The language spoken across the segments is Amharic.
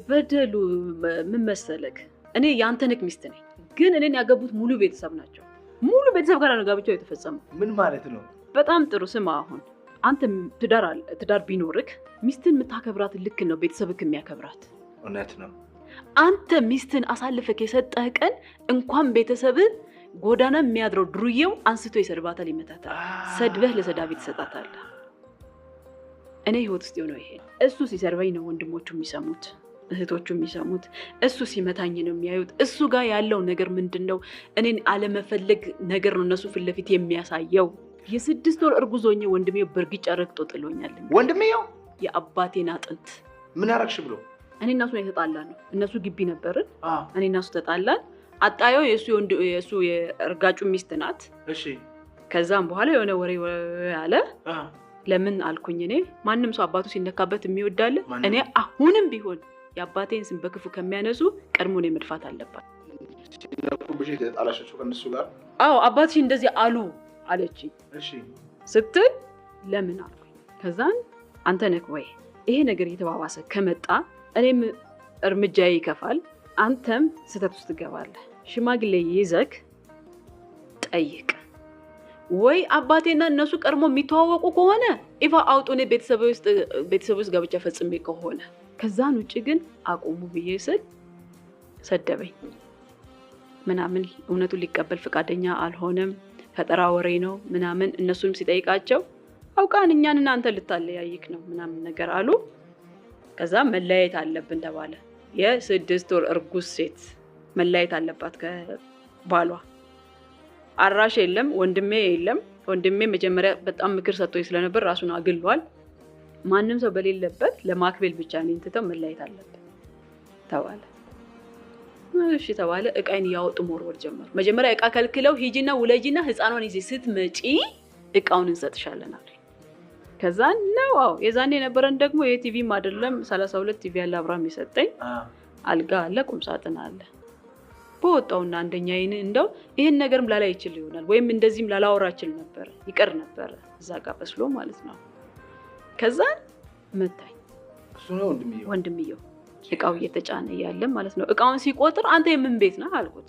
በደሉ ምን መሰለክ፣ እኔ የአንተ ንቅ ሚስት ነኝ፣ ግን እኔን ያገቡት ሙሉ ቤተሰብ ናቸው። ሙሉ ቤተሰብ ጋር ነው ጋብቻው የተፈጸመው። ምን ማለት ነው? በጣም ጥሩ ስማ፣ አሁን አንተ ትዳር ቢኖርክ ሚስትን የምታከብራት ልክ ነው ቤተሰብክ የሚያከብራት። እውነት ነው። አንተ ሚስትን አሳልፈክ የሰጠህ ቀን እንኳን ቤተሰብ ጎዳና የሚያድረው ድሩዬው አንስቶ ይሰድባታል፣ ይመታታል። ሰድበህ ለሰዳቢ ትሰጣታለህ። እኔ ህይወት ውስጥ የሆነው ይሄ እሱ ሲሰርበኝ ነው ወንድሞቹ የሚሰሙት፣ እህቶቹ የሚሰሙት። እሱ ሲመታኝ ነው የሚያዩት። እሱ ጋር ያለው ነገር ምንድን ነው? እኔን አለመፈለግ ነገር ነው እነሱ ፊት ለፊት የሚያሳየው። የ6 ወር እርጉዝ ሆኜ ወንድሜ በእርግጫ ረግጦ ጥሎኛል። ወንድሜው የአባቴን አጥንት ምን አረግሽ ብሎ እኔ እና እሱ ነው የተጣላነው። እነሱ ግቢ ነበርን፣ እኔ እና እሱ ተጣላን። አጣየው የእሱ የእርጋጩ ሚስት ናት። እሺ። ከዛም በኋላ የሆነ ወሬ አለ። ለምን አልኩኝ እኔ ማንም ሰው አባቱ ሲነካበት የሚወዳለ እኔ አሁንም ቢሆን የአባቴን ስም በክፉ ከሚያነሱ ቀድሞ እኔ መድፋት አለባት። ሲነኩብሽ የተጣላሻቸው ከእነሱ ጋር? አዎ፣ አባትሽ እንደዚህ አሉ አለችኝ። እሺ ስትል ለምን አልኩኝ። ከዛን አንተ ነህ ወይ ይሄ ነገር እየተባባሰ ከመጣ እኔም እርምጃዬ ይከፋል፣ አንተም ስህተት ውስጥ ትገባለህ። ሽማግሌ ይዘክ ጠይቅ ወይ አባቴና እነሱ ቀድሞ የሚተዋወቁ ከሆነ ይፋ አውጡ፣ እኔ ቤተሰብ ውስጥ ጋብቻ ፈጽሜ ከሆነ። ከዛን ውጭ ግን አቁሙ ብዬ ስል ሰደበኝ ምናምን። እውነቱን ሊቀበል ፈቃደኛ አልሆነም። ፈጠራ ወሬ ነው ምናምን። እነሱንም ሲጠይቃቸው አውቃን እኛን እናንተ ልታለያይክ ነው ምናምን ነገር አሉ። ከዛ መለያየት አለብን ተባለ። የ6 ወር እርጉዝ ሴት መለያየት አለባት ከባሏ። አራሽ የለም፣ ወንድሜ የለም። ወንድሜ መጀመሪያ በጣም ምክር ሰጥቶኝ ስለነበር ራሱን አግሏል። ማንም ሰው በሌለበት ለማክቤል ብቻ እኔን ትተው መለያየት አለብን ተባለ። እሺ ተባለ። እቃይን እያወጡ መወርወር ጀመሩ። መጀመሪያ እቃ ከልክለው ሂጂና ውለጂና ህፃኗን ይዘሽ ስትመጪ እቃውን እንሰጥሻለን አሉኝ። ከዛ ነው አዎ፣ የዛኔ የነበረን ደግሞ የቲቪም አይደለም 32 ቲቪ ያለ አብርሃም የሰጠኝ አልጋ አለ፣ ቁም ሳጥን አለ። በወጣውና አንደኛ ይሄን እንደው ይሄን ነገርም ላላይ ይችል ይሆናል ወይም እንደዚህም ላላወራ ይችል ነበር፣ ይቀር ነበር እዛ ጋር በስሎ ማለት ነው። ከዛ መታኝ። እሱ ነው ወንድምየው። ወንድምየው እቃው እየተጫነ ያለ ማለት ነው። እቃውን ሲቆጥር አንተ የምን ቤት ነህ አልኩት።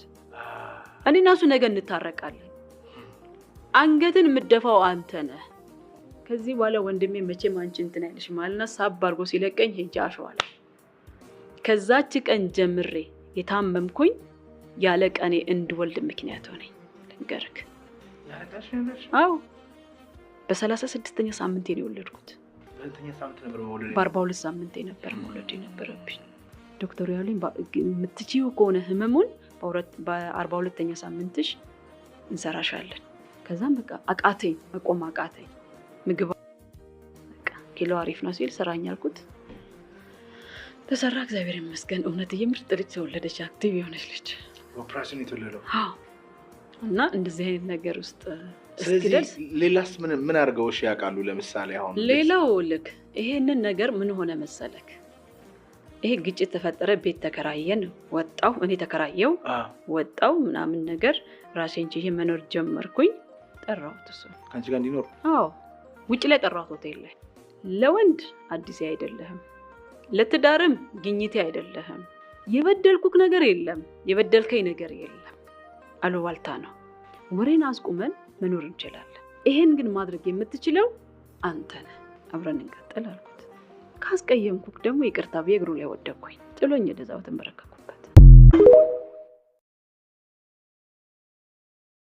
እኔና እሱ ነገ እንታረቃለን፣ አንገትን የምትደፋው አንተ ነህ። ከዚህ በኋላ ወንድሜ መቼም አንቺ እንትን አይልሽ ማለትና ሳብ አድርጎ ሲለቀኝ ሄጄ አሸዋለሁ። ከዛች ቀን ጀምሬ የታመምኩኝ ያለ ቀኔ እንድወልድ ምክንያት ሆነኝ። ልንገርክ፣ አዎ በ36ኛ ሳምንቴ ነው የወለድኩት። በ42 ሳምንቴ ነበር መውለድ የነበረብኝ። ዶክተሩ ያሉኝ የምትችይው ከሆነ ህመሙን በ42ኛ ሳምንትሽ እንሰራሻለን። ከዛም በቃ አቃተኝ፣ መቆም አቃተኝ። ምግብ በቃ ኪሎ አሪፍ ነው ሲል ሰራኝ አልኩት። ተሰራ፣ እግዚአብሔር ይመስገን። እውነት የምርጥ ልጅ ተወለደች፣ active የሆነች ልጅ። ኦፕሬሽን የተወለደው። አዎ። እና እንደዚህ አይነት ነገር ውስጥ ስለዚህ ሌላስ ምን ምን አድርገውሽ ያውቃሉ? ለምሳሌ አሁን ሌላው ልክ ይሄንን ነገር ምን ሆነ መሰለክ፣ ይሄ ግጭት ተፈጠረ፣ ቤት ተከራየን፣ ወጣው፣ እኔ ተከራየው ወጣው ምናምን ነገር ራሴን ችዬ መኖር ጀመርኩኝ። ጠራሁት እሱን ከአንቺ ጋር እንዲኖር። አዎ፣ ውጭ ላይ ጠራሁት፣ ሆቴል ላይ። ለወንድ አዲሴ አይደለህም፣ ለትዳርም ግኝቴ አይደለህም። የበደልኩክ ነገር የለም፣ የበደልከኝ ነገር የለም። አሉባልታ ነው። ወሬን አስቁመን መኖር እንችላለን። ይሄን ግን ማድረግ የምትችለው አንተ ነህ። አብረን እንቀጥል አልኩት። ካስቀየምኩክ ደግሞ ይቅርታ ብዬ እግሩ ላይ ወደቅኩኝ። ጥሎኝ ወደዛው ተንበረከኩበት።